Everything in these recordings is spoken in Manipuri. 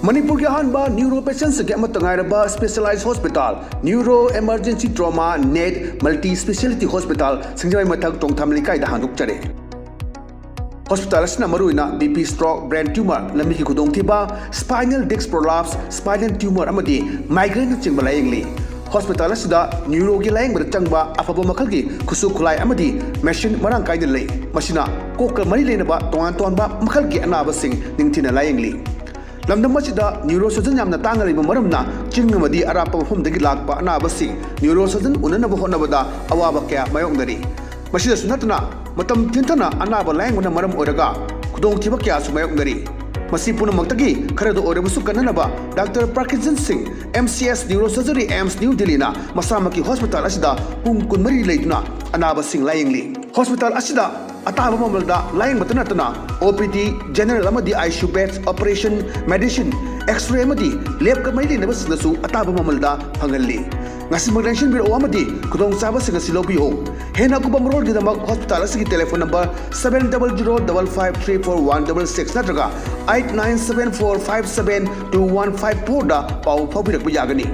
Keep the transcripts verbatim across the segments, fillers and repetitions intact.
ꯃꯅꯤꯄꯨꯔꯒꯤ ꯑꯍꯥꯟꯕ ꯅ꯭ꯌꯨꯔꯣ ꯄꯦꯁꯦꯟꯁꯤꯡꯒꯤ ꯑꯃꯠꯇ ꯉꯥꯏꯔꯕ specialised hospital, neuro emergency trauma ꯅꯦꯠ ꯃꯜꯇꯤ ꯁ꯭ꯄꯦꯁꯤꯌꯦꯂꯤꯇꯤ ꯍꯣꯁꯄꯤꯇꯥꯜ, ꯁꯤꯡꯖꯃꯩ ꯃꯊꯛ ꯇꯣꯡꯊꯥꯝ ꯂꯩꯀꯥꯏꯗ ꯍꯥꯡꯗꯣꯛꯆꯔꯦ꯫ ꯍꯣꯁꯄꯤꯇꯥꯜ ꯑꯁꯤꯅ ꯃꯔꯨꯑꯣꯏꯅ B P stroke, brain tumour, ꯂꯝꯕꯤꯒꯤ ꯈꯨꯗꯣꯡꯊꯤꯕ, spinal disc prolapse, spinal tumour ꯑꯃꯗꯤ ꯃꯥꯏꯒ꯭ꯔꯦꯟꯅꯆꯤꯡꯕ ꯂꯥꯌꯦꯡꯂꯤ꯫ ꯍꯣꯁꯄꯤꯇꯥꯜ ꯑꯁꯤꯗ ꯅ꯭ꯌꯨꯔꯣꯒꯤ ꯂꯥꯌꯦꯡꯕꯗ ꯆꯪꯕ ꯑꯐꯕ ꯃꯈꯜꯒꯤ ꯈꯨꯠꯁꯨ ꯈꯨꯠꯂꯥꯏ ꯑꯃꯗꯤ ꯃꯦꯁꯤꯟ ꯃꯔꯥꯡ ꯀꯥꯏꯅ ꯂꯩ꯫ ꯃꯁꯤꯅ ꯀꯣꯛꯀ ꯃꯔꯤ ꯂꯩꯅꯕ ꯇꯣꯉꯥꯟ ꯇꯣꯉꯥꯟꯕ ꯃꯈꯜꯒꯤ ꯑꯅꯥꯕꯁꯤꯡ ꯅꯤꯡꯊꯤꯅ ꯂꯥꯌꯦꯡꯂꯤ꯫ ꯂꯝꯗꯝ ꯑꯁꯤꯗ ꯅ꯭ꯌꯨꯔꯣ ꯁꯔꯖꯟ ꯌꯥꯝꯅ ꯇꯥꯡꯅ ꯂꯩꯕ ꯃꯔꯝꯅ ꯆꯤꯡ ꯑꯃꯗꯤ ꯑꯔꯥꯞꯄ ꯃꯐꯝꯗꯒꯤ ꯂꯥꯛꯄ ꯑꯅꯥꯕꯁꯤꯡ ꯅ꯭ꯌꯨꯔꯣ ꯁꯔꯖꯟ ꯎꯅꯅꯕ ꯍꯣꯠꯅꯕꯗ ꯑꯋꯥꯕ ꯀꯌꯥ ꯃꯥꯌꯣꯛꯅꯔꯤ꯫ ꯃꯁꯤꯗꯁꯨ ꯅꯠꯇꯅ ꯃꯇꯝ ꯊꯤꯟꯊꯅ ꯑꯅꯥꯕ ꯂꯥꯌꯦꯡꯕꯅ ꯃꯔꯝ ꯑꯣꯏꯔꯒ ꯈꯨꯗꯣꯡꯊꯤꯕ ꯀꯌꯥꯁꯨ ꯃꯥꯌꯣꯛꯅꯔꯤ꯫ ꯃꯁꯤ ꯄꯨꯝꯅꯃꯛꯇꯒꯤ ꯈꯔꯗ ꯑꯣꯏꯔꯕꯁꯨ ꯀꯟꯅꯅꯕ ꯗꯥꯛꯇꯔ ꯄ꯭ꯔꯀꯤꯟꯖꯟ ꯁꯤꯡ, M C S neuro surgery, AIIMS new ꯗꯤꯜꯂꯤꯅ ꯃꯁꯥꯃꯛꯀꯤ ꯍꯣꯁꯄꯤꯇꯥꯜ ꯑꯁꯤꯗ ꯄꯨꯡ ꯀꯨꯟꯃꯔꯤ ꯂꯩꯗꯨꯅ ꯑꯅꯥꯕꯁꯤꯡ ꯂꯥꯌꯦꯡꯂꯤ꯫ ꯍꯣꯁꯄꯤꯇꯥꯜ ꯑꯁꯤꯗ ꯑꯇꯥꯕ ꯃꯃꯜꯗ ꯂꯥꯌꯦꯡꯕꯇ ꯅꯠꯇꯅ ꯑꯣ ꯄꯤ ꯗꯤ, ꯖꯦꯅꯔꯦꯜ ꯑꯃꯗꯤ I C U beds, operation, medicine, x-ray ꯑꯃꯗꯤ ꯂꯦꯕꯀ ꯃꯔꯤ ꯂꯩꯅꯕꯁꯤꯡꯗꯁꯨ ꯑꯇꯥꯕ ꯃꯃꯜꯗ ꯐꯪꯍꯜꯂꯤ꯫ ꯉꯁꯤꯃꯛ ꯂꯦꯡꯁꯤꯟꯕꯤꯔꯛꯎ ꯑꯃꯗꯤ ꯈꯨꯗꯣꯡꯆꯥꯕꯁꯤꯡ ꯑꯁꯤ ꯂꯧꯕꯤꯌꯨ꯫ ꯍꯦꯟꯅ ꯑꯀꯨꯞꯄ ꯃꯔꯣꯜꯒꯤꯗꯃꯛ ꯍꯣꯁꯄꯤꯇꯥꯜ ꯑꯁꯤꯒꯤ telephone number seven double zero double five three four one double six ꯅꯠꯇ꯭ꯔꯒ eight nine seven four five seven two one five four ꯗ ꯄꯥꯎ ꯐꯥꯎꯕꯤꯔꯛꯄ ꯌꯥꯒꯅꯤ꯫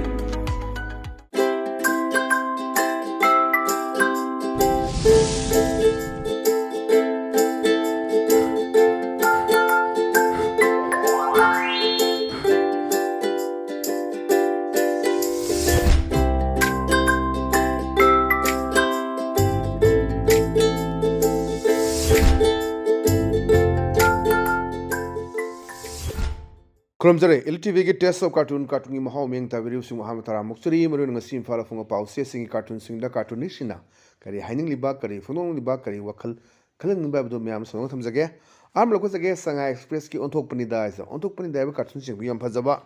ꯈꯨꯔꯨꯝꯖꯔꯤ꯫ ꯏꯂꯤꯠ ꯇꯤ ꯚꯤꯒꯤ Taste of Cartoon, ꯀꯥꯔꯇꯨꯟꯒꯤ ꯃꯍꯥꯎ ꯃꯤꯠꯌꯦꯡ ꯇꯥꯕꯤꯔꯤꯕꯁꯤꯡꯕꯨ ꯑꯍꯥꯟꯕ ꯇꯔꯥꯝꯅ ꯑꯣꯛꯆꯔꯤ꯫ ꯃꯔꯨꯑꯣꯏꯅ ꯉꯁꯤ ꯏꯝꯐꯥꯜ ꯐꯣꯡꯕ ꯄꯥꯎꯆꯦꯁꯤꯡꯒꯤ ꯀꯥꯔꯇꯨꯟꯁꯤꯡꯗ ꯀꯥꯔꯇꯨꯅꯤꯁꯁꯤꯡꯅ ꯀꯔꯤ ꯍꯥꯏꯅꯤꯡꯂꯤꯕ, ꯀꯔꯤ ꯐꯣꯡꯗꯣꯛꯅꯤꯡꯂꯤꯕ, ꯀꯔꯤ ꯋꯥꯈꯜ ꯈꯜꯍꯟꯅꯤꯡꯕ ꯍꯥꯏꯕꯗꯨ ꯃꯌꯥꯝ ꯁꯟꯗꯣꯛꯅ ꯊꯝꯖꯒꯦ꯫ ꯑꯍꯥꯟꯕ ꯂꯧꯈꯠꯆꯒꯦ, ꯁꯉꯥꯏ ꯑꯦꯛꯁꯄ꯭ꯔꯦꯁꯀꯤ ꯑꯣꯟꯊꯣꯛꯄꯅꯤꯗ ꯍꯥꯏꯁꯦ꯫ ꯑꯣꯟꯊꯣꯛꯄꯅꯤꯗ ꯍꯥꯏꯕ ꯀꯥꯔꯇꯨꯟꯁꯤꯡꯗꯨ ꯌꯥꯝ ꯐꯖꯕ꯫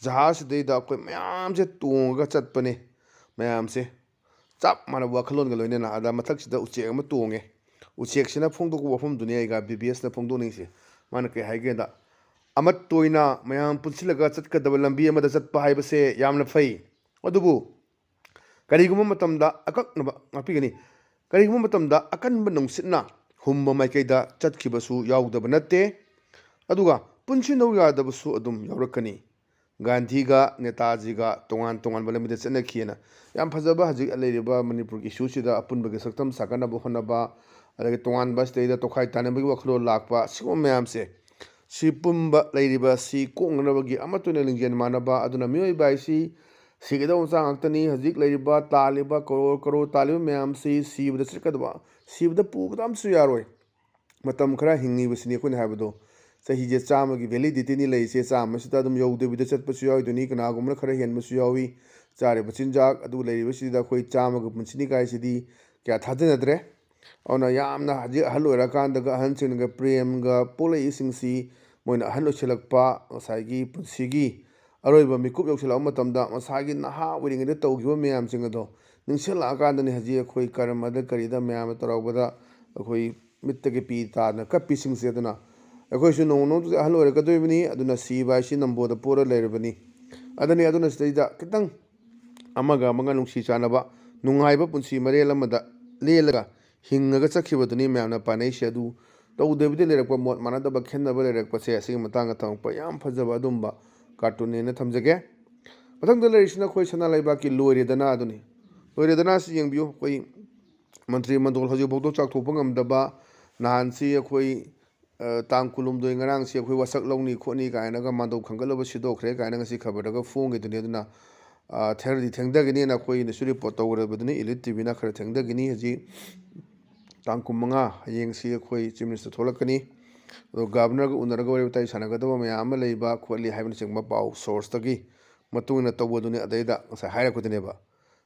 ꯖꯍꯥꯖꯁꯤꯗꯩꯗ ꯑꯩꯈꯣꯏ ꯃꯌꯥꯝꯁꯦ ꯇꯣꯡꯉꯒ ꯆꯠꯄꯅꯦ꯫ ꯃꯌꯥꯝꯁꯦ ꯆꯞ ꯃꯥꯟꯅꯕ ꯋꯥꯈꯜꯂꯣꯟꯒ ꯂꯣꯏꯅꯅ꯫ ꯑꯗ ꯃꯊꯛꯁꯤꯗ ꯎꯆꯦꯛ ꯑꯃ ꯇꯣꯡꯉꯦ꯫ ꯎꯆꯦꯛꯁꯤꯅ ꯐꯣꯡꯗꯣꯛꯄ ꯋꯥꯐꯝꯗꯨꯅꯤ ꯑꯩꯒ ꯕꯤ ꯕꯤ ꯑꯦꯁꯅ ꯐꯣꯡꯗꯣꯛꯅꯤꯡꯉꯤꯁꯦ꯫ ꯃꯥꯅ ꯀꯩ ꯍꯥꯏꯒꯦꯗ, ꯑꯃꯠꯇ ꯑꯣꯏꯅ ꯃꯌꯥꯝ ꯄꯨꯟꯁꯤꯜꯂꯒ ꯆꯠꯀꯗꯕ ꯂꯝꯕꯤ ꯑꯃꯗ ꯆꯠꯄ ꯍꯥꯏꯕꯁꯦ ꯌꯥꯝꯅ ꯐꯩ꯫ ꯑꯗꯨꯕꯨ ꯀꯔꯤꯒꯨꯝꯕ ꯃꯇꯝꯗ ꯑꯀꯛꯅꯕ, ꯉꯥꯛꯄꯤꯒꯅꯤ, ꯀꯔꯤꯒꯨꯝꯕ ꯃꯇꯝꯗ ꯑꯀꯟꯕ ꯅꯨꯡꯁꯤꯠꯅ ꯍꯨꯝꯕ ꯃꯥꯏꯀꯩꯗ ꯆꯠꯈꯤꯕꯁꯨ ꯌꯥꯎꯗꯕ ꯅꯠꯇꯦ꯫ ꯑꯗꯨꯒ ꯄꯨꯟꯁꯤꯟꯅꯧ ꯌꯥꯗꯕꯁꯨ ꯑꯗꯨꯝ ꯌꯥꯎꯔꯛꯀꯅꯤ꯫ ꯒꯥꯟꯙꯤꯒ ꯅꯦꯇꯥꯖꯤꯒ ꯇꯣꯉꯥꯟ ꯇꯣꯉꯥꯟꯕ ꯂꯝꯕꯤꯗ ꯆꯠꯅꯈꯤꯑꯅ꯫ ꯌꯥꯝ ꯐꯖꯕ ꯍꯧꯖꯤꯛ ꯂꯩꯔꯤꯕ ꯃꯅꯤꯄꯨꯔꯒꯤ ꯏꯁꯨꯁꯤꯗ ꯑꯄꯨꯟꯕꯒꯤ ꯁꯛꯇꯝ ꯁꯥꯒꯠꯅꯕ ꯍꯣꯠꯅꯕ, ꯑꯗꯒꯤ ꯇꯣꯉꯥꯟꯕ ꯁꯤꯗꯩꯗ ꯇꯣꯈꯥꯏ ꯇꯥꯅꯕꯒꯤ ꯋꯥꯈꯜꯂꯣꯟ ꯂꯥꯛꯄ, ꯁꯤꯒꯨꯝꯕ ꯃꯌꯥꯝꯁꯦ, ꯁꯤ ꯄꯨꯝꯕ ꯂꯩꯔꯤꯕ ꯁꯤ ꯀꯣꯛꯅꯅꯕꯒꯤ ꯑꯃꯠꯇ ꯑꯣꯏꯅ ꯂꯤꯡꯖꯦꯜ ꯃꯥꯟꯅꯕ, ꯑꯗꯨꯅ ꯃꯤꯑꯣꯏꯕ ꯍꯥꯏꯁꯤ ꯁꯤꯒꯗꯧꯕ ꯃꯆꯥ ꯉꯥꯛꯇꯅꯤ꯫ ꯍꯧꯖꯤꯛ ꯂꯩꯔꯤꯕ ꯇꯥꯜꯂꯤꯕ ꯀꯔꯣꯔ ꯀꯔꯣꯔ ꯇꯥꯜꯂꯤꯕ ꯃꯌꯥꯝꯁꯤ ꯁꯤꯕꯗ ꯆꯠꯀꯗꯕ, ꯁꯤꯕꯗ ꯄꯨꯕꯗ ꯑꯃꯁꯨ ꯌꯥꯔꯣꯏ꯫ ꯃꯇꯝ ꯈꯔ ꯍꯤꯡꯉꯤꯕꯁꯤꯅꯤ ꯑꯩꯈꯣꯏꯅ ꯍꯥꯏꯕꯗꯣ꯫ ꯆꯍꯤꯁꯦ ꯆꯥꯝꯃꯒꯤ ꯚꯦꯂꯤꯗꯤꯇꯤꯅꯤ ꯂꯩꯔꯤꯁꯦ, ꯆꯥꯝꯃꯁꯤꯗ ꯑꯗꯨꯝ ꯌꯧꯗꯕꯤꯗ ꯆꯠꯄꯁꯨ ꯌꯥꯎꯗꯣꯏꯅꯤ, ꯀꯅꯥꯒꯨꯝꯕꯅ ꯈꯔ ꯍꯦꯟꯕꯁꯨ ꯌꯥꯎꯏ꯫ ꯆꯥꯔꯤꯕ ꯆꯤꯟꯖꯥꯛ ꯑꯗꯨ ꯂꯩꯔꯤꯕꯁꯤꯗ ꯑꯩꯈꯣꯏ ꯆꯥꯝꯃꯒ ꯄꯨꯟꯁꯤꯅꯤ ꯀꯥꯏꯁꯤꯗꯤ ꯀꯌꯥ ꯊꯥꯖꯅꯗ꯭ꯔꯦ꯫ ꯑꯗꯨꯅ ꯌꯥꯝꯅ ꯍꯧꯖꯤꯛ ꯑꯍꯜ ꯑꯣꯏꯔꯀꯥꯟꯗꯒ ꯑꯍꯟꯁꯤꯡꯅꯒ ꯄ꯭ꯔꯦꯝꯒ ꯄꯣꯛꯂꯛꯏꯁꯤꯡꯁꯤ, ꯃꯣꯏꯅ ꯑꯍꯜ ꯑꯣꯏꯁꯤꯜꯂꯛꯄ, ꯉꯁꯥꯏꯒꯤ ꯄꯨꯟꯁꯤꯒꯤ ꯑꯔꯣꯏꯕ ꯃꯤꯀꯨꯞ ꯌꯧꯁꯤꯜꯂꯛꯄ ꯃꯇꯝꯗ ꯃꯁꯥꯒꯤ ꯅꯍꯥ ꯑꯣꯏꯔꯤꯉꯩꯗ ꯇꯧꯈꯤꯕ ꯃꯌꯥꯝꯁꯤꯡ ꯑꯗꯣ ꯅꯤꯡꯁꯤꯡꯂꯛꯑꯀꯥꯟꯗꯅꯤ ꯍꯧꯖꯤꯛ ꯑꯩꯈꯣꯏ ꯀꯔꯃꯗ ꯀꯔꯤꯗ ꯃꯌꯥꯝꯅ ꯇꯧꯔꯛꯄꯗ ꯑꯩꯈꯣꯏ ꯃꯤꯠꯇꯒꯤ ꯄꯤ ꯇꯥꯗꯅ ꯀꯞꯄꯤꯁꯤꯡꯁꯦ꯫ ꯑꯗꯨꯅ ꯑꯩꯈꯣꯏꯁꯨ ꯅꯣꯡꯃ ꯅꯣꯡꯃꯇꯗꯤ ꯑꯍꯜ ꯑꯣꯏꯔꯛꯀꯗꯣꯔꯤꯕꯅꯤ꯫ ꯑꯗꯨꯅ ꯁꯤꯕ ꯍꯥꯏꯁꯤ ꯅꯝꯕꯣꯗ ꯄꯣꯔ ꯂꯩꯔꯕꯅꯤ꯫ ꯑꯗꯨꯅꯤ, ꯑꯗꯨꯅ ꯁꯤꯗꯩꯗ ꯈꯤꯇꯪ ꯑꯃꯒ ꯑꯃꯒ ꯅꯨꯡꯁꯤ ꯆꯥꯟꯅꯕ, ꯅꯨꯡꯉꯥꯏꯕ ꯄꯨꯟꯁꯤ ꯃꯔꯦꯜ ꯑꯃꯗ ꯂꯦꯜꯂꯒ ꯍꯤꯡꯉꯒ ꯆꯠꯈꯤꯕꯗꯨꯅꯤ ꯃꯌꯥꯝꯅ ꯄꯥꯅꯩꯁꯦ꯫ ꯑꯗꯨ ꯇꯧꯗꯕꯤꯗ ꯂꯩꯔꯛꯄ, ꯃꯣꯠ ꯃꯥꯟꯅꯗꯕ, ꯈꯦꯠꯅꯕ ꯂꯩꯔꯛꯄꯁꯦ ꯑꯁꯤꯒꯤ ꯃꯇꯥꯡꯗ ꯊꯝꯃꯛꯄ ꯌꯥꯝ ꯐꯖꯕ ꯑꯗꯨꯝꯕ ꯀꯥꯔꯇꯨꯟꯅꯦꯅ ꯊꯝꯖꯒꯦ꯫ ꯃꯊꯪꯗ ꯂꯩꯔꯤꯁꯤꯅ ꯑꯩꯈꯣꯏ ꯁꯅꯥ ꯂꯩꯕꯥꯛꯀꯤ ꯂꯣꯏꯔꯦꯗꯅ ꯑꯗꯨꯅꯤ꯫ ꯂꯣꯏꯔꯦꯗꯅ ꯑꯁꯤ ꯌꯦꯡꯕꯤꯌꯨ, ꯑꯩꯈꯣꯏ ꯃꯟꯇ꯭ꯔꯤ ꯃꯟꯗꯣꯜ ꯍꯧꯖꯤꯛꯐꯥꯎꯗ ꯆꯥꯎꯊꯣꯛꯄ ꯉꯝꯗꯕ, ꯅꯍꯥꯟꯁꯤ ꯑꯩꯈꯣꯏ, ꯑ, ꯇꯥꯡ ꯀꯨꯟꯍꯨꯝꯗꯣꯏ, ꯉꯔꯥꯡꯁꯤ ꯑꯩꯈꯣꯏ ꯋꯥꯁꯛ ꯂꯧꯅꯤ ꯈꯣꯠꯅꯤ ꯀꯥꯏꯅꯒ ꯃꯥꯟꯗꯧ ꯈꯟꯒꯠꯂꯕ ꯁꯤꯗꯣꯛꯈ꯭ꯔꯦ ꯀꯥꯏꯅ ꯉꯁꯤ ꯈꯕꯔꯗꯒ ꯐꯣꯡꯈꯤꯗꯨꯅꯤ꯫ ꯑꯗꯨꯅ, ꯑ, ꯊꯦꯡꯗꯤ ꯊꯦꯡꯊꯒꯅꯤꯅ ꯑꯩꯈꯣꯏꯅꯁꯨ ꯔꯤꯄꯣꯔꯠ ꯇꯧꯒꯗꯕꯗꯨꯅꯤ, ꯏꯂꯤꯠ ꯇꯤ ꯚꯤꯅ ꯈꯔ ꯊꯦꯡꯊꯒꯅꯤ꯫ ꯍꯧꯖꯤꯛ ꯇꯥꯡ ꯀꯨꯟꯃꯉꯥ, ꯍꯌꯦꯡꯁꯤ ꯑꯩꯈꯣꯏ ꯆꯤꯐ ꯃꯤꯅꯤꯁꯇꯔ ꯊꯣꯛꯂꯛꯀꯅꯤ꯫ ꯑꯗꯣ ꯒꯚꯔꯅꯔꯒ ꯎꯅꯔꯒ ꯋꯥꯔꯤ ꯋꯥꯇꯥꯏ ꯁꯥꯟꯅꯒꯗꯕ ꯃꯌꯥꯝ ꯑꯃ ꯂꯩꯕ ꯈꯣꯠꯂꯤ ꯍꯥꯏꯕꯅꯆꯤꯡꯕ ꯄꯥꯎ ꯁꯣꯔꯁꯇꯒꯤ ꯃꯇꯨꯡ ꯏꯟꯅ ꯇꯧꯕꯗꯨꯅꯤ꯫ ꯑꯗꯩꯗ ꯉꯁꯥꯏ ꯍꯥꯏꯔꯛꯄꯗꯨꯅꯦꯕ,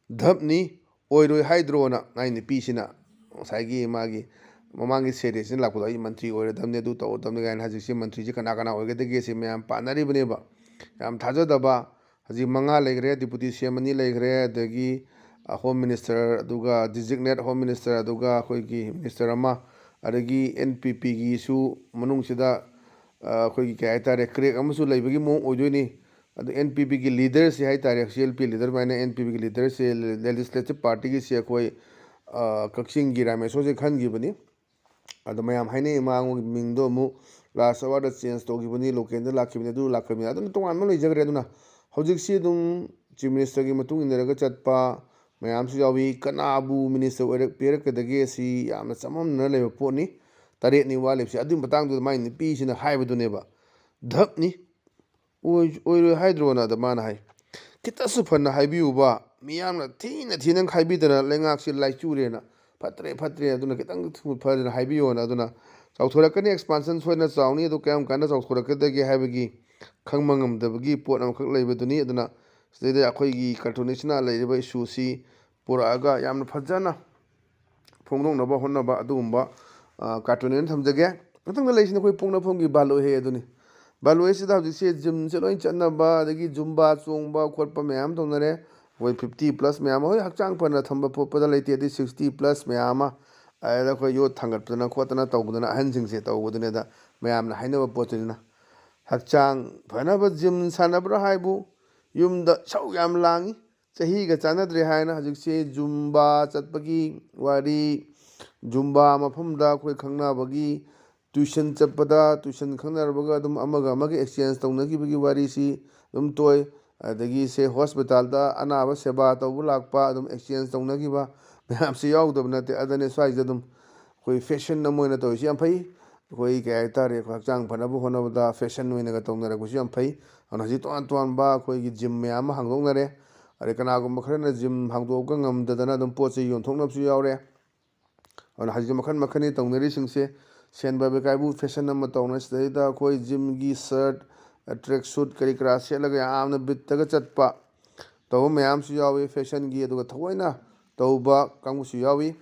"ꯙꯞꯅꯤ, ꯑꯣꯏꯔꯣꯏ ꯍꯥꯏꯗ꯭ꯔꯣꯅ?" ꯑꯩ ꯅꯨꯄꯤꯁꯤꯅ ꯉꯁꯥꯏꯒꯤ ꯃꯥꯒꯤ ꯃꯃꯥꯡꯒꯤ ꯁꯦꯔꯤꯁꯤꯅ ꯂꯥꯛꯄꯗꯣ, "ꯑꯩ ꯃꯟꯇ꯭ꯔꯤ ꯑꯣꯏꯔꯗꯕꯅꯤ, ꯑꯗꯨ ꯇꯧꯔꯗꯕꯅꯤ" ꯀꯥꯏꯅ꯫ ꯍꯧꯖꯤꯛꯁꯤ ꯃꯟꯇ꯭ꯔꯤꯁꯤ ꯀꯅꯥ ꯀꯅꯥ ꯑꯣꯏꯒꯗꯒꯦ ꯁꯤ ꯃꯌꯥꯝ ꯄꯥꯅꯔꯤꯕꯅꯦꯕ꯫ ꯌꯥꯝ ꯊꯥꯖꯗꯕ꯫ ꯍꯧꯖꯤꯛ ꯃꯉꯥ ꯂꯩꯈ꯭ꯔꯦ, ꯗꯤꯄꯨꯇꯤ ꯁꯤ ꯑꯦꯝ ꯑꯅꯤ ꯂꯩꯈ꯭ꯔꯦ, ꯑꯗꯒꯤ, ꯑ, ꯍꯣꯝ ꯃꯤꯅꯤꯁꯇꯔ, ꯑꯗꯨꯒ ꯗꯤꯖꯤꯒꯅꯦꯠ ꯍꯣꯝ ꯃꯤꯅꯤꯁꯇꯔ, ꯑꯗꯨꯒ ꯑꯩꯈꯣꯏꯒꯤ ꯃꯤꯅꯤꯁꯇꯔ ꯑꯃ, ꯑꯗꯒꯤ ꯑꯦꯟ ꯄꯤ ꯄꯤꯒꯤꯁꯨ ꯃꯅꯨꯡꯁꯤꯗ, ꯑ, ꯑꯩꯈꯣꯏꯒꯤ ꯀꯩ ꯍꯥꯏꯇꯥꯔꯦ, ꯀ꯭ꯔꯦꯛ ꯑꯃꯁꯨ ꯂꯩꯕꯒꯤ ꯃꯑꯣꯡ ꯑꯣꯏꯗꯣꯏꯅꯤ꯫ ꯑꯗꯨ ꯑꯦꯟ ꯄꯤ ꯄꯤꯒꯤ ꯂꯤꯗꯔꯁꯤ ꯍꯥꯏꯇꯥꯔꯦ, ꯁꯤ ꯑꯦꯜ ꯄꯤ ꯂꯤꯗꯔ ꯑꯗꯨꯃꯥꯏꯅ ꯑꯦꯟ ꯄꯤ ꯄꯤꯒꯤ ꯂꯤꯗꯔꯁꯦ, ꯂꯦꯖꯤꯁꯂꯦꯇꯤꯚ ꯄꯥꯔꯇꯤꯒꯤꯁꯦ ꯑꯩꯈꯣꯏ, ꯑ, ꯀꯛꯆꯤꯡꯒꯤ ꯔꯥꯃꯦꯁꯣꯔꯁꯦ ꯈꯟꯈꯤꯕꯅꯤ꯫ ꯑꯗꯣ ꯃꯌꯥꯝ ꯍꯥꯏꯅꯩ, ꯃꯥꯒꯤ ꯃꯤꯡꯗꯣ ꯑꯃꯨꯛ ꯂꯥꯁ ꯑꯋꯥꯔꯗ ꯆꯦꯟꯖ ꯇꯧꯈꯤꯕꯅꯤ, ꯂꯣꯀꯦꯜꯗ ꯂꯥꯛꯈꯤꯕꯅꯤ, ꯑꯗꯨ ꯂꯥꯛꯈꯤꯕꯅꯤ, ꯑꯗꯨꯅ ꯇꯣꯉꯥꯟꯕ ꯑꯃ ꯂꯩꯖꯈ꯭ꯔꯦ꯫ ꯑꯗꯨꯅ ꯍꯧꯖꯤꯛꯁꯤ ꯑꯗꯨꯝ ꯆꯤꯐ ꯃꯤꯅꯤꯁꯇꯔꯒꯤ ꯃꯇꯨꯡ ꯏꯟꯅꯔꯒ ꯆꯠꯄ ꯃꯌꯥꯝꯁꯨ ꯌꯥꯎꯏ꯫ ꯀꯅꯥꯕꯨ ꯃꯤꯅꯤꯁꯇꯔ ꯑꯣꯏꯔꯛ-, ꯄꯤꯔꯛꯀꯗꯒꯦ ꯁꯤ ꯌꯥꯝꯅ ꯆꯃꯝꯅꯅ ꯂꯩꯕ ꯄꯣꯠꯅꯤ꯫ ꯇꯔꯦꯠꯅꯤ ꯋꯥꯠꯂꯤꯕꯁꯤ꯫ ꯑꯗꯨꯒꯤ ꯃꯇꯥꯡꯗꯨꯗ ꯃꯥꯏ ꯅꯨꯄꯤꯁꯤꯅ ꯍꯥꯏꯕꯗꯨꯅꯦꯕ, "ꯙꯞꯅꯤ, ꯑꯣꯏ-, ꯑꯣꯏꯔꯣꯏ ꯍꯥꯏꯗ꯭ꯔꯣꯅ?" ꯑꯗ ꯃꯥꯅ ꯍꯥꯏ, "ꯈꯤꯇꯁꯨ ꯐꯅ ꯍꯥꯏꯕꯤꯌꯨꯕ, ꯃꯤꯌꯥꯝꯅ ꯊꯤꯅ ꯊꯤꯅ ꯍꯥꯏꯕꯤꯗꯅ ꯂꯩꯉꯥꯛꯁꯤ ꯂꯥꯏꯆꯨꯔꯦꯅ, ꯐꯠꯇ꯭ꯔꯦ ꯐꯠꯇ꯭ꯔꯦ, ꯑꯗꯨꯅ ꯈꯤꯇꯪ ꯊꯨ-, ꯐꯖꯅ ꯍꯥꯏꯕꯤꯌꯣꯅ꯫ ꯑꯗꯨꯅ ꯆꯥꯎꯊꯣꯔꯛꯀꯅꯤ, ꯑꯦꯛꯁꯄꯥꯟꯁꯟ ꯁꯣꯏꯗꯅ ꯆꯥꯎꯅꯤ, ꯑꯗꯨ ꯀꯌꯥꯝ ꯀꯥꯟꯗ ꯆꯥꯎꯊꯣꯔꯛꯀꯗꯒꯦ ꯍꯥꯏꯕꯒꯤ ꯈꯪꯕ ꯉꯝꯗꯕꯒꯤ ꯄꯣꯠ ꯑꯃꯈꯛ ꯂꯩꯕꯗꯨꯅꯤ꯫ ꯑꯗꯨꯅ ꯁꯤꯗꯩꯗ ꯑꯩꯈꯣꯏꯒꯤ ꯀꯥꯔꯇꯨꯅꯤꯁꯅ ꯂꯩꯔꯤꯕ ꯏꯁꯨꯁꯤ ꯄꯨꯔꯛꯑꯒ ꯌꯥꯝꯅ ꯐꯖꯅ ꯐꯣꯡꯗꯣꯛꯅꯕ ꯍꯣꯠꯅꯕ ꯑꯗꯨꯒꯨꯝꯕ, ꯑ, ꯀꯥꯔꯇꯨꯟ ꯑꯣꯏꯅ ꯊꯝꯖꯒꯦ꯫ ꯃꯊꯪꯗ ꯂꯩꯔꯤꯁꯤꯅ ꯑꯩꯈꯣꯏ ꯄꯣꯛꯅꯐꯝꯒꯤ ꯕꯥꯂꯣꯏꯍꯦ ꯑꯗꯨꯅꯤ꯫ ꯕꯥꯂꯣꯏꯁꯤꯗ ꯍꯧꯖꯤꯛꯁꯦ ꯖꯤꯝꯁꯦ ꯂꯣꯏ ꯆꯠꯅꯕ, ꯑꯗꯒꯤ ꯖꯨꯝꯕꯥ ꯆꯣꯡꯕ ꯈꯣꯠꯄ ꯃꯌꯥꯝ ꯇꯧꯅꯔꯦ꯫ ꯑꯩꯈꯣꯏ ꯐꯤꯐꯇꯤ ꯄ꯭ꯂꯁ ꯃꯌꯥꯝ ꯑꯃ, ꯍꯣꯏ, ꯍꯛꯆꯥꯡ ꯐꯅ ꯊꯝꯕ ꯈꯣꯠꯄꯗ ꯂꯩꯇꯦ, ꯑꯗꯩ ꯁꯤꯛꯁꯇꯤ ꯄ꯭ꯂꯁ ꯃꯌꯥꯝ ꯑꯃ, ꯑꯗꯨꯗ ꯑꯩꯈꯣꯏ ꯌꯣꯠ ꯊꯥꯡꯒꯠꯇꯅ ꯈꯣꯠꯇꯅ ꯇꯧꯕꯗꯨꯅ ꯑꯍꯟꯁꯤꯡꯁꯦ ꯇꯧꯕꯗꯨꯅꯦꯗ ꯃꯌꯥꯝꯅ ꯍꯥꯏꯅꯕ ꯄꯣꯠꯇꯨꯅꯤꯅ꯫ ꯍꯛꯆꯥꯡ ꯐꯅꯕ ꯖꯤꯝ ꯁꯥꯟꯅꯕ꯭ꯔꯥ ꯍꯥꯏꯕꯨ, ꯌꯨꯝꯗ ꯏꯁꯧ ꯌꯥꯝ ꯂꯥꯡꯉꯤ, ꯆꯍꯤꯒ ꯆꯥꯟꯅꯗ꯭ꯔꯦ ꯍꯥꯏꯅ ꯍꯧꯖꯤꯛꯁꯦ ꯖꯨꯝꯕꯥ ꯆꯠꯄꯒꯤ ꯋꯥꯔꯤ, ꯖꯨꯝꯕꯥ ꯃꯐꯝꯗ ꯑꯩꯈꯣꯏ ꯈꯪꯅꯕꯒꯤ ꯇ꯭ꯌꯨꯁꯟ ꯆꯠꯄꯗ, ꯇ꯭ꯌꯨꯁꯟ ꯈꯪꯅꯔꯕꯒ ꯑꯗꯨꯝ ꯑꯃꯒ ꯑꯃꯒ ꯑꯦꯛꯁꯆꯦꯟꯖ ꯇꯧꯅꯈꯤꯕꯒꯤ ꯋꯥꯔꯤꯁꯤ ꯑꯗꯨꯝ ꯇꯣꯏ꯫ ꯑꯗꯒꯤ ꯁꯦ ꯍꯣꯁꯄꯤꯇꯥꯜꯗ ꯑꯅꯥꯕ ꯁꯦꯕꯥ ꯇꯧꯕ ꯂꯥꯛꯄ ꯑꯗꯨꯝ ꯑꯦꯛꯁꯆꯦꯟꯖ ꯇꯧꯅꯈꯤꯕ ꯃꯌꯥꯝꯁꯤ ꯌꯥꯎꯗꯕ ꯅꯠꯇꯦ꯫ ꯑꯗꯨꯅ ꯁ꯭ꯋꯥꯏꯁꯤꯗ ꯑꯗꯨꯝ ꯑꯩꯈꯣꯏ ꯐꯦꯁꯟ ꯑꯃ ꯑꯣꯏꯅ ꯇꯧꯔꯤꯁꯤ ꯌꯥꯝ ꯐꯩ꯫ ꯑꯩꯈꯣꯏ ꯀꯩ ꯍꯥꯏꯇꯥꯔꯦ, ꯑꯩꯈꯣꯏ ꯍꯛꯆꯥꯡ ꯐꯅꯕ ꯍꯣꯠꯅꯕꯗ ꯐꯦꯁꯟ ꯑꯣꯏꯅꯒ ꯇꯧꯅꯔꯛꯄꯁꯨ ꯌꯥꯝ ꯐꯩ꯫ ꯑꯗꯨꯅ ꯍꯧꯖꯤꯛ ꯇꯣꯉꯥꯟ ꯇꯣꯉꯥꯟꯕ ꯑꯩꯈꯣꯏꯒꯤ ꯖꯤꯝ ꯃꯌꯥꯝ ꯑꯃ ꯍꯥꯡꯗꯣꯛꯅꯔꯦ꯫ ꯑꯗꯩ ꯀꯅꯥꯒꯨꯝꯕ ꯈꯔꯅ ꯖꯤꯝ ꯍꯥꯡꯗꯣꯛꯑꯒ ꯉꯝꯗꯗꯅ ꯑꯗꯨꯝ ꯄꯣꯠ ꯆꯩ ꯌꯣꯟꯊꯣꯛꯅꯕꯁꯨ ꯌꯥꯎꯔꯦ꯫ ꯑꯗꯨꯅ ꯍꯧꯖꯤꯛ ꯃꯈꯜ ꯃꯈꯜꯅꯤ ꯇꯧꯅꯔꯤꯁꯤꯡꯁꯦ꯫ ꯁꯦꯟ ꯄꯥꯏꯕ ꯀꯥꯏꯕꯨ ꯐꯦꯁꯟ ꯑꯃ ꯇꯧꯅ, ꯁꯤꯗꯩꯗ ꯑꯩꯈꯣꯏ ꯖꯤꯝꯒꯤ ꯁꯔꯠ, ꯇ꯭ꯔꯦꯛ ꯁꯨꯠ ꯀꯔꯤ ꯀꯔꯥ ꯁꯦꯠꯂꯒ ꯌꯥꯝꯅ ꯕꯤꯠꯇꯒ ꯆꯠꯄ ꯇꯧꯕ ꯃꯌꯥꯝꯁꯨ ꯌꯥꯎꯏ ꯐꯦꯁꯟꯒꯤ, ꯑꯗꯨꯒ ꯊꯑꯣꯏꯅ ꯇꯧꯕ ꯀꯥꯡꯕꯨꯁꯨ ꯌꯥꯎꯏ꯫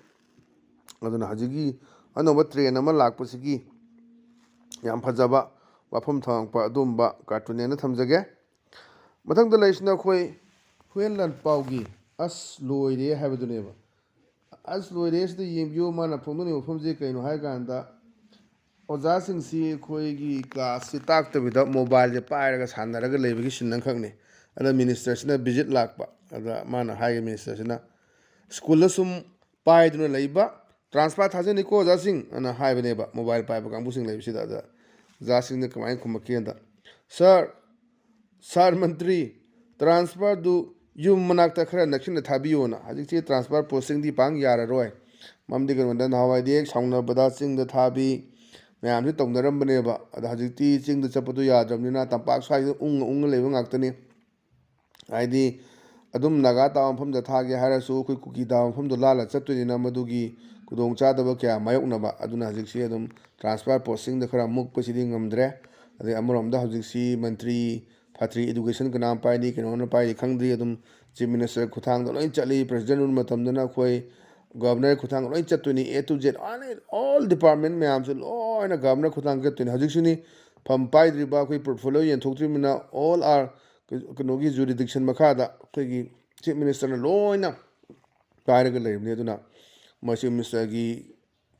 ꯑꯗꯨꯅ ꯍꯧꯖꯤꯛꯀꯤ ꯑꯅꯧꯕ ꯇ꯭ꯔꯦꯟ ꯑꯃ ꯂꯥꯛꯄꯁꯤꯒꯤ ꯌꯥꯝ ꯐꯖꯕ ꯋꯥꯐꯝ ꯊꯝꯃꯛꯄ ꯑꯗꯨꯒꯨꯝꯕ ꯀꯥꯔꯇꯨꯟꯅꯦꯅ ꯊꯝꯖꯒꯦ꯫ ꯃꯊꯪꯗ ꯂꯩꯔꯤꯁꯤꯅ ꯑꯩꯈꯣꯏ ꯍꯨꯌꯦꯟ ꯂꯥꯟꯄꯥꯎꯒꯤ "ꯑꯁ ꯂꯣꯏꯔꯦ" ꯍꯥꯏꯕꯗꯨꯅꯦꯕ꯫ "ꯑꯁ ꯂꯣꯏꯔꯦ" ꯁꯤꯗ ꯌꯦꯡꯕꯤꯌꯨ, ꯃꯥꯅ ꯐꯣꯡꯗꯣꯛꯅꯤꯡꯕ ꯋꯥꯐꯝꯁꯦ ꯀꯩꯅꯣ ꯍꯥꯏ ꯀꯥꯟꯗ, ꯑꯣꯖꯥꯁꯤꯡꯁꯤ ꯑꯩꯈꯣꯏꯒꯤ ꯀ꯭ꯂꯥꯁꯁꯤ ꯇꯥꯛꯇꯕꯤꯗ ꯃꯣꯕꯥꯏꯜꯁꯦ ꯄꯥꯏꯔꯒ ꯁꯥꯟꯅꯔꯒ ꯂꯩꯕꯒꯤ ꯁꯤꯟ ꯑꯃꯈꯛꯅꯤ꯫ ꯑꯗ ꯃꯤꯅꯤꯁꯇꯔꯁꯤꯅ ꯚꯤꯖꯤꯠ ꯂꯥꯛꯄ꯫ ꯑꯗ ꯃꯥꯅ ꯍꯥꯏꯒꯦ, ꯃꯤꯅꯤꯁꯇꯔꯁꯤꯅ, "ꯁ꯭ꯀꯨꯜꯗ ꯁꯨꯝ ꯄꯥꯏꯗꯨꯅ ꯂꯩꯕ, ꯇ꯭ꯔꯥꯟꯁꯐꯥꯔ ꯊꯥꯖꯅꯤꯀꯣ ꯑꯣꯖꯥꯁꯤꯡ" ꯑꯅ ꯍꯥꯏꯕꯅꯦꯕ, ꯃꯣꯕꯥꯏꯜ ꯄꯥꯏꯕ ꯀꯥꯡꯕꯨꯁꯤꯡ ꯂꯩꯕꯁꯤꯗ꯫ ꯑꯗ ꯑꯣꯖꯥꯁꯤꯡꯅ ꯀꯃꯥꯏꯅ ꯈꯨꯝꯃꯛꯀꯦꯗ, "ꯁꯥꯔ, ꯁꯥꯔ ꯃꯟꯇ꯭ꯔꯤ, ꯇ꯭ꯔꯥꯟꯁꯐꯔꯗꯨ ꯌꯨꯝ ꯃꯅꯥꯛꯇ ꯈꯔ ꯅꯛꯁꯤꯟꯅ ꯊꯥꯕꯤꯌꯣꯅ"꯫ ꯍꯧꯖꯤꯛꯁꯤ ꯇ꯭ꯔꯥꯟꯁꯐꯔ ꯄꯣꯁꯇꯤꯡꯗꯤ ꯄꯥꯡ ꯌꯥꯔꯔꯣꯏ꯫ ꯃꯔꯝꯗꯤ ꯀꯩꯅꯣꯗ, ꯅꯍꯥꯟꯋꯥꯏꯗꯤ ꯍꯦꯛ ꯁꯥꯎꯅꯕꯗ ꯆꯤꯡꯗ ꯊꯥꯕꯤ ꯃꯌꯥꯝꯁꯤ ꯇꯧꯅꯔꯝꯕꯅꯦꯕ꯫ ꯑꯗꯣ ꯍꯧꯖꯤꯛꯇꯤ ꯆꯤꯡꯗ ꯆꯠꯄꯗꯣ ꯌꯥꯗ꯭ꯔꯕꯅꯤꯅ ꯇꯝꯄꯥꯛ ꯁ꯭ꯋꯥꯏꯗ ꯎꯪꯉ ꯎꯪꯉ ꯂꯩꯕ ꯉꯥꯛꯇꯅꯤ꯫ ꯍꯥꯏꯗꯤ ꯑꯗꯨꯝ ꯅꯥꯒꯥ ꯇꯥꯕ ꯃꯐꯝꯗ ꯊꯥꯒꯦ ꯍꯥꯏꯔꯁꯨ ꯑꯩꯈꯣꯏ ꯀꯨꯀꯤ ꯇꯥꯕ ꯃꯐꯝꯗꯣ ꯂꯥꯜꯂ ꯆꯠꯇꯣꯏꯅꯤꯅ ꯃꯗꯨꯒꯤ ꯈꯨꯗꯣꯡꯆꯥꯗꯕ ꯀꯌꯥ ꯃꯥꯌꯣꯛꯅꯕ꯫ ꯑꯗꯨꯅ ꯍꯧꯖꯤꯛꯁꯤ ꯑꯗꯨꯝ ꯇ꯭ꯔꯥꯟꯁꯐꯔ ꯄꯣꯁꯇꯤꯡꯗ ꯈꯔ ꯃꯨꯛꯄꯁꯤꯗꯤ ꯉꯝꯗ꯭ꯔꯦ꯫ ꯑꯗꯩ ꯑꯃꯔꯣꯝꯗ ꯍꯧꯖꯤꯛꯁꯤ ꯃꯟꯇ꯭ꯔꯤ ꯐꯠꯇ꯭ꯔꯤ, ꯏꯗꯨꯀꯦꯁꯟ ꯀꯅꯥ ꯄꯥꯏꯅꯤ, ꯀꯩꯅꯣꯅ ꯄꯥꯏꯅꯤ ꯈꯪꯗ꯭ꯔꯤ꯫ ꯑꯗꯨꯝ ꯆꯤꯐ ꯃꯤꯅꯤꯁꯇꯔ ꯈꯨꯠꯊꯥꯡꯗ ꯂꯣꯏ ꯆꯠꯂꯤ꯫ ꯄ꯭ꯔꯦꯁꯤꯗꯦꯟ ꯔꯨꯜ ꯃꯇꯝꯗꯅ ꯑꯩꯈꯣꯏ ꯒꯚꯔꯅꯔ ꯈꯨꯠꯊꯥꯡꯗ ꯂꯣꯏ ꯆꯠꯇꯣꯏꯅꯤ꯫ A to Z, all department ꯃꯌꯥꯝꯁꯦ ꯂꯣꯏꯅ ꯒꯚꯔꯅꯔ ꯈꯨꯠꯊꯥꯡꯗ ꯆꯠꯇꯣꯏꯅꯤ꯫ ꯍꯧꯖꯤꯛꯁꯨꯅꯤ, ꯐꯝ ꯄꯥꯏꯗ꯭ꯔꯤꯕ, ꯑꯩꯈꯣꯏ ꯄꯣꯔꯠꯐꯣꯂꯤꯑꯣ ꯌꯦꯟꯊꯣꯛꯇ꯭ꯔꯤꯕꯅꯤꯅ, all are ꯀꯩꯅꯣꯒꯤ ꯖꯨꯔꯤꯗꯤꯛꯁꯟ ꯃꯈꯥꯗ ꯑꯩꯈꯣꯏꯒꯤ ꯆꯤꯐ ꯃꯤꯅꯤꯁꯇꯔꯅ ꯂꯣꯏꯅ ꯄꯥꯏꯔꯒ ꯂꯩꯔꯤꯕꯅꯤ꯫ ꯑꯗꯨꯅ ꯃꯣꯏ ꯆꯤꯐ ꯃꯤꯅꯤꯁꯇꯔꯒꯤ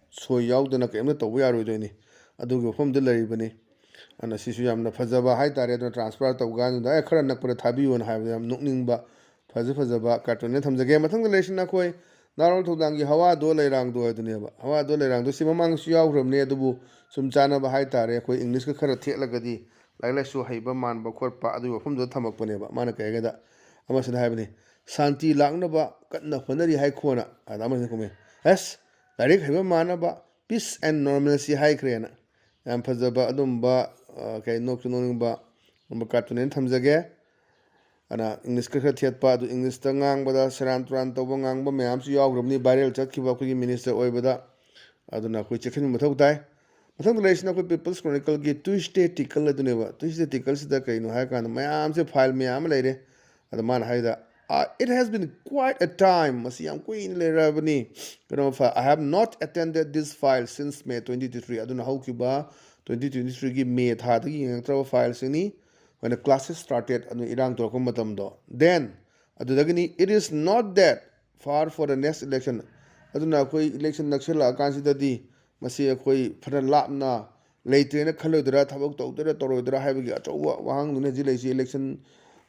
ꯁꯣꯏ ꯌꯥꯎꯗꯅ ꯀꯔꯤꯝꯇ ꯇꯧꯕ ꯌꯥꯔꯣꯏꯗꯣꯏꯅꯤ꯫ ꯑꯗꯨꯒꯤ ꯋꯥꯐꯝꯗ ꯂꯩꯔꯤꯕꯅꯤ꯫ ꯑꯗꯨꯅ ꯁꯤꯁꯨ ꯌꯥꯝꯅ ꯐꯖꯕ ꯍꯥꯏꯇꯥꯔꯦ꯫ ꯑꯗꯨꯅ ꯇ꯭ꯔꯥꯟꯁꯐꯔ ꯇꯧꯕ ꯀꯥꯟꯗꯨꯗ "ꯑꯦ, ꯈꯔ ꯅꯛꯄꯗ ꯊꯥꯕꯤꯌꯨꯅ" ꯍꯥꯏꯕꯗ ꯌꯥꯝ ꯅꯣꯛꯅꯤꯡꯕ, ꯐꯖ ꯐꯖꯕ ꯀꯥꯔꯇꯨꯟꯅꯦ꯫ ꯊꯝꯖꯒꯦ꯫ ꯃꯊꯪꯗ ꯂꯩꯔꯤꯁꯤꯅ ꯑꯩꯈꯣꯏ ꯅꯥꯔꯣꯜ ꯊꯧꯗꯥꯡꯒꯤ ꯍꯋꯥꯗꯣ ꯂꯩꯔꯥꯡꯗꯣ ꯍꯥꯏꯗꯨꯅꯦꯕ꯫ ꯍꯋꯥꯗꯣ ꯂꯩꯔꯥꯡꯗꯣ ꯁꯤ ꯃꯃꯥꯡꯁꯨ ꯌꯥꯎꯈ꯭ꯔꯕꯅꯦ, ꯑꯗꯨꯕꯨ ꯁꯨꯝ ꯆꯥꯟꯅꯕ ꯍꯥꯏꯇꯥꯔꯦ, ꯑꯩꯈꯣꯏ ꯏꯪꯂꯤꯁꯀ ꯈꯔ ꯊꯦꯠꯂꯒꯗꯤ ꯂꯥꯏꯔꯤꯛ ꯂꯥꯏꯁꯨ ꯍꯩꯕ ꯃꯥꯟꯕ ꯈꯣꯠꯄ ꯑꯗꯨꯒꯤ ꯋꯥꯐꯝꯗꯨꯗ ꯊꯝꯃꯛꯄꯅꯦꯕ꯫ ꯃꯥꯅ ꯀꯩ ꯍꯥꯏꯒꯦꯗ, ꯑꯃꯁꯤꯅ ꯍꯥꯏꯕꯅꯤ, "ꯁꯥꯟꯇꯤ ꯂꯥꯛꯅꯕ ꯀꯟꯅ ꯍꯣꯠꯅꯔꯤ" ꯍꯥꯏꯈꯣꯅ꯫ ꯑꯗ ꯑꯃꯁꯤꯅ ꯈꯨꯝꯃꯦ, "ꯑꯁ, ꯂꯥꯏꯔꯤꯛ ꯍꯩꯕ ꯃꯥꯟꯅꯕ peace and normalcy ꯍꯥꯏꯈ꯭ꯔꯦꯅ"꯫ ꯌꯥꯝ ꯐꯖꯕ ꯑꯗꯨꯝꯕ, ꯑ, ꯀꯩ, ꯅꯣꯛꯁꯨ ꯅꯣꯛꯅꯤꯡꯕ ꯑꯗꯨꯝꯕ ꯀꯥꯔꯇꯨꯟ ꯑꯩꯅ ꯊꯝꯖꯒꯦ꯫ ꯑꯗꯨꯅ ꯏꯪꯂꯤꯁꯀ ꯈꯔ ꯊꯦꯠꯄ, ꯑꯗꯨ ꯏꯪꯂꯤꯁꯇ ꯉꯥꯡꯕꯗ ꯁꯦꯔꯥꯟ ꯇꯨꯔꯥꯟ ꯇꯧꯕ ꯉꯥꯡꯕ ꯃꯌꯥꯝꯁꯨ ꯌꯥꯎꯈ꯭ꯔꯕꯅꯤ꯫ ꯚꯥꯏꯔꯦꯜ ꯆꯠꯈꯤꯕ ꯑꯩꯈꯣꯏꯒꯤ ꯃꯤꯅꯤꯁꯇꯔ ꯑꯣꯏꯕꯗ꯫ ꯑꯗꯨꯅ ꯑꯩꯈꯣꯏ ꯆꯦꯛꯁꯤꯟꯕ ꯃꯊꯧ ꯇꯥꯏ꯫ ꯃꯊꯪꯗ ꯂꯩꯔꯤꯁꯤꯅ ꯑꯩꯈꯣꯏ ꯄꯤꯄꯜꯁ ꯀ꯭ꯔꯣꯅꯤꯀꯜꯒꯤ ꯇ꯭ꯌꯨꯁꯗꯦ ꯇꯤꯀꯜ ꯑꯗꯨꯅꯦꯕ꯫ ꯇ꯭ꯌꯨꯁꯗꯦ ꯇꯤꯀꯜꯁꯤꯗ ꯀꯩꯅꯣ ꯍꯥꯏꯔꯀꯥꯟꯗ ꯃꯌꯥꯝꯁꯦ, ꯐꯥꯏꯜ ꯃꯌꯥꯝ ꯑꯃ ꯂꯩꯔꯦ꯫ ꯑꯗ ꯃꯥꯅ ꯍꯥꯏꯗ, "Ah, it has been quite a time", ꯃꯁꯤ ꯌꯥꯝ ꯀꯨꯏꯅ ꯂꯩꯔꯕꯅꯤ꯫ ꯀꯩꯅꯣ, "I have not attended this file since May twenty twenty-three", ꯑꯗꯨꯅ ꯍꯧꯈꯤꯕ twenty twenty-threeꯒꯤ ꯃꯦ ꯊꯥꯗꯒꯤ ꯌꯦꯡꯉꯛꯇ꯭ꯔꯕ ꯐꯥꯏꯜꯁꯤꯡꯅꯤ꯫ ꯑꯩꯈꯣꯏꯅ classes started, ꯑꯗꯨ ꯏꯔꯥꯡ ꯇꯧꯔꯛꯄ ꯃꯇꯝꯗꯣ꯫ Then, ꯑꯗꯨꯗꯒꯤꯅꯤ, "It is not that far for the next election", ꯑꯗꯨꯅ ꯑꯩꯈꯣꯏ ꯏꯂꯦꯛꯁꯟ ꯅꯛꯁꯤꯜꯂꯛꯑꯀꯥꯟꯁꯤꯗꯗꯤ ꯃꯁꯤ ꯑꯩꯈꯣꯏ ꯐꯅ ꯂꯥꯞꯅ ꯂꯩꯇ꯭ꯔꯦꯅ ꯈꯜꯂꯣꯏꯗ꯭ꯔꯥ, ꯊꯕꯛ ꯇꯧꯗꯣꯏꯔꯥ ꯇꯧꯔꯣꯏꯗ꯭ꯔꯥ ꯍꯥꯏꯕꯒꯤ ꯑꯆꯧꯕ ꯋꯥꯍꯪꯗꯨꯅꯤ ꯍꯧꯖꯤꯛ ꯂꯩꯔꯤꯁꯤ꯫ ꯏꯂꯦꯛꯁꯟ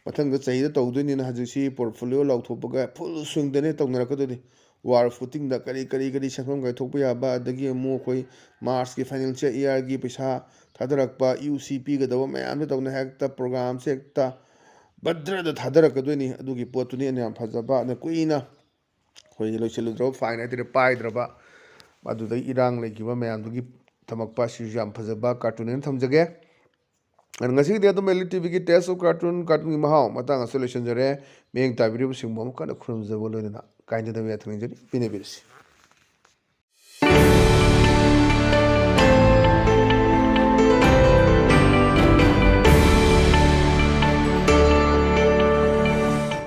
ꯃꯊꯪꯗ ꯆꯍꯤꯗ ꯇꯧꯗꯣꯏꯅꯤꯅ ꯍꯧꯖꯤꯛꯁꯤ ꯄꯣꯔꯠꯐꯣꯂꯤꯑꯣ ꯂꯥꯎꯊꯣꯛꯄꯒ ꯐꯨꯜ ꯁ꯭ꯋꯤꯡꯗꯅꯦ ꯇꯧꯅꯔꯛꯀꯗꯣꯏꯅꯤ꯫ ꯋꯥꯔ ꯐꯨꯇꯤꯡꯗ ꯀꯔꯤ ꯀꯔꯤ ꯀꯔꯤ ꯁꯦꯟꯐꯝ ꯀꯥꯏꯊꯣꯛꯄ ꯌꯥꯕ, ꯑꯗꯒꯤ ꯑꯃꯨꯛ ꯑꯩꯈꯣꯏ ꯃꯥꯔꯁꯀꯤ ꯐꯥꯏꯅꯥꯟꯁꯤꯌꯦꯜ ꯏꯌꯥꯔꯒꯤ ꯄꯩꯁꯥ ꯊꯥꯗꯔꯛꯄ, ꯌꯨ ꯁꯤ ꯄꯤꯒꯗꯕ ꯃꯌꯥꯝꯁꯦ ꯇꯧꯅ ꯍꯦꯛꯇ ꯄ꯭ꯔꯣꯒ꯭ꯔꯥꯝꯁꯦ ꯍꯦꯛꯇ ꯕꯗ꯭ꯔꯗ ꯊꯥꯗꯔꯛꯀꯗꯣꯏꯅꯤ꯫ ꯑꯗꯨꯒꯤ ꯄꯣꯠꯇꯨꯅꯤ ꯑꯩꯅ ꯌꯥꯝ ꯐꯖꯕ, ꯑꯗ ꯀꯨꯏꯅ ꯑꯩꯈꯣꯏꯒꯤ ꯂꯣꯏꯁꯤꯜꯂꯨꯗ꯭ꯔꯕ, ꯐꯥꯏꯟ ꯍꯥꯏꯇꯥꯔꯦ, ꯄꯥꯏꯗ꯭ꯔꯕ, ꯑꯗꯨꯗꯒꯤ ꯏꯔꯥꯡ ꯂꯩꯈꯤꯕ ꯃꯌꯥꯝꯗꯨꯒꯤ ꯊꯝꯃꯛꯄ ꯑꯁꯤꯁꯨ ꯌꯥꯝ ꯐꯖꯕ ꯀꯥꯔꯇꯨꯟ ꯑꯣꯏꯅ ꯊꯝꯖꯒꯦ꯫ ꯑꯗꯨ ꯉꯁꯤꯒꯤꯗꯤ ꯑꯗꯨꯝ ꯑꯦꯜ ꯏ ꯇꯤ ꯚꯤꯒꯤ Taste of Cartoon, ꯀꯥꯔꯇꯨꯟꯒꯤ ꯃꯍꯥꯎ ꯃꯇꯥꯡ ꯑꯁꯤꯗ ꯂꯣꯏꯁꯤꯟꯖꯔꯦ꯫ ꯃꯤꯠꯌꯦꯡ ꯇꯥꯕꯤꯔꯤꯕꯁꯤꯡꯕꯨ ꯑꯃꯨꯛ ꯍꯟꯅ ꯈꯨꯔꯨꯝꯖꯕ ꯂꯣꯏꯅꯅ ꯀꯥꯏꯅꯗꯕ ꯌꯥꯊꯪ ꯅꯤꯖꯔꯤ꯫ ꯄꯦꯟꯅꯕꯤꯔꯁꯤ꯫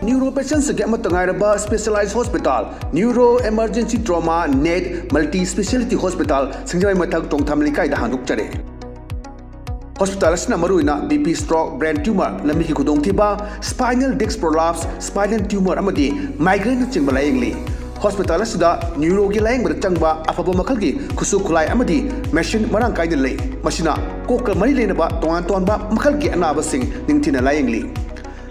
Neuro patients ꯀꯤ ꯑꯃꯠꯇ ꯉꯥꯏꯔꯕ specialized hospital, Neuro Emergency Trauma Net Multi Speciality Hospital, ꯁꯤꯡꯖꯃꯩ ꯃꯊꯛ ꯇꯣꯡꯊꯥꯝ ꯂꯩꯀꯥꯏꯗ ꯍꯥꯡꯗꯣꯛꯆꯔꯦ꯫ ꯍꯣꯁꯄꯤꯇꯥꯜ ꯑꯁꯤꯅ ꯃꯔꯨꯑꯣꯏꯅ B P, stroke, brain tumour, ꯂꯝꯕꯤꯒꯤ ꯈꯨꯗꯣꯡꯊꯤꯕ, spinal disc prolapse, spinal tumour ꯑꯃꯗꯤ ꯃꯥꯏꯒ꯭ꯔꯦꯟꯅꯆꯤꯡꯕ ꯂꯥꯌꯦꯡꯂꯤ꯫ ꯍꯣꯁꯄꯤꯇꯥꯜ ꯑꯁꯤꯗ ꯅ꯭ꯌꯨꯔꯣꯒꯤ ꯂꯥꯌꯦꯡꯕꯗ ꯆꯪꯕ ꯑꯐꯕ ꯃꯈꯜꯒꯤ ꯈꯨꯠꯁꯨ ꯈꯨꯠꯂꯥꯏ ꯑꯃꯗꯤ ꯃꯦꯁꯤꯟ ꯃꯔꯥꯡ ꯀꯥꯏꯅ ꯂꯩ꯫ ꯃꯁꯤꯅ ꯀꯣꯛꯀ ꯃꯔꯤ ꯂꯩꯅꯕ ꯇꯣꯉꯥꯟ ꯇꯣꯉꯥꯟꯕ ꯃꯈꯜꯒꯤ ꯑꯅꯥꯕꯁꯤꯡ ꯅꯤꯡꯊꯤꯅ ꯂꯥꯌꯦꯡꯂꯤ꯫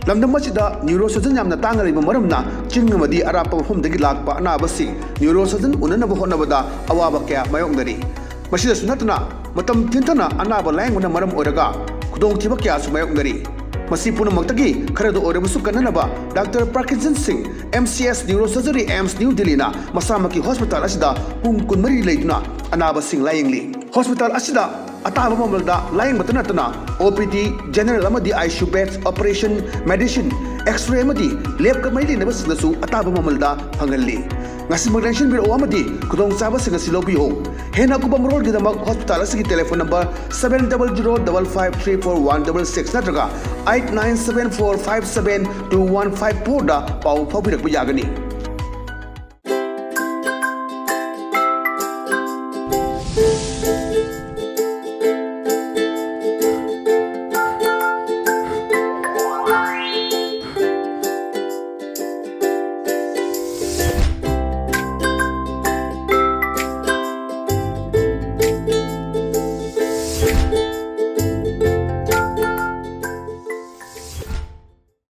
ꯂꯝꯗꯝ ꯑꯁꯤꯗ ꯅ꯭ꯌꯨꯔꯣ ꯁꯔꯖꯟ ꯌꯥꯝꯅ ꯇꯥꯡꯅ ꯂꯩꯕ ꯃꯔꯝꯅ ꯆꯤꯡ ꯑꯃꯗꯤ ꯑꯔꯥꯞꯄ ꯃꯐꯝꯗꯒꯤ ꯂꯥꯛꯄ ꯑꯅꯥꯕꯁꯤꯡ ꯅ꯭ꯌꯨꯔꯣ ꯁꯔꯖꯟ ꯎꯅꯅꯕ ꯍꯣꯠꯅꯕꯗ ꯑꯋꯥꯕ ꯀꯌꯥ ꯃꯥꯌꯣꯛꯅꯔꯤ꯫ ꯃꯁꯤꯗꯁꯨ ꯅꯠꯇꯅ ꯃꯇꯝ ꯊꯦꯡꯊꯅ ꯑꯅꯥꯕ ꯂꯥꯌꯦꯡꯕꯅ ꯃꯔꯝ ꯑꯣꯏꯔꯒ ꯈꯨꯗꯣꯡꯊꯤꯕ ꯀꯌꯥꯁꯨ ꯃꯥꯌꯣꯛꯅꯔꯤ꯫ ꯃꯁꯤ ꯄꯨꯝꯅꯃꯛꯇꯒꯤ ꯈꯔꯗ ꯑꯣꯏꯔꯕꯁꯨ ꯀꯟꯅꯅꯕ ꯗꯥꯛꯇꯔ ꯄꯥꯔꯀꯤꯟꯁꯟ ꯁꯤꯡ, M C S Neurosurgery, AIIMS, New Delhi ꯅ ꯃꯁꯥꯃꯛꯀꯤ ꯍꯣꯁꯄꯤꯇꯥꯜ ꯑꯁꯤꯗ ꯄꯨꯡ ꯀꯨꯟꯃꯔꯤ ꯂꯩꯗꯨꯅ ꯑꯅꯥꯕꯁꯤꯡ ꯂꯥꯌꯦꯡꯂꯤ꯫ ꯍꯣꯁꯄꯤꯇꯥꯜ ꯑꯁꯤꯗ ꯑꯇꯥꯕ ꯃꯃꯜꯗ ꯂꯥꯌꯦꯡꯕꯇ ꯅꯠꯇꯅ O P D, general ꯑꯃꯗꯤ I C U beds, operation, medicine, X-ray ꯑꯃꯗꯤ ꯂꯦꯕꯀ ꯃꯔꯤ ꯂꯩꯅꯕꯁꯤꯡꯗꯁꯨ ꯑꯇꯥꯕ ꯃꯃꯜꯗ ꯐꯪꯍꯜꯂꯤ꯫ ꯉꯁꯤꯃꯛ ꯂꯦꯡꯁꯤꯟꯕꯤꯔꯛꯎ ꯑꯃꯗꯤ ꯈꯨꯗꯣꯡꯆꯥꯕꯁꯤꯡ ꯑꯁꯤ ꯂꯧꯕꯤꯌꯨ꯫ ꯍꯦꯟꯅ ꯑꯀꯨꯞꯄ ꯃꯔꯣꯜꯒꯤꯗꯃꯛ ꯍꯣꯁꯄꯤꯇꯥꯜ ꯑꯁꯤꯒꯤ telephone number seven double zero double five three four one double six ꯅꯠꯇ꯭ꯔꯒ eight nine seven four five seven two one five four ꯗ ꯄꯥꯎ ꯐꯥꯎꯕꯤꯔꯛꯄ ꯌꯥꯒꯅꯤ꯫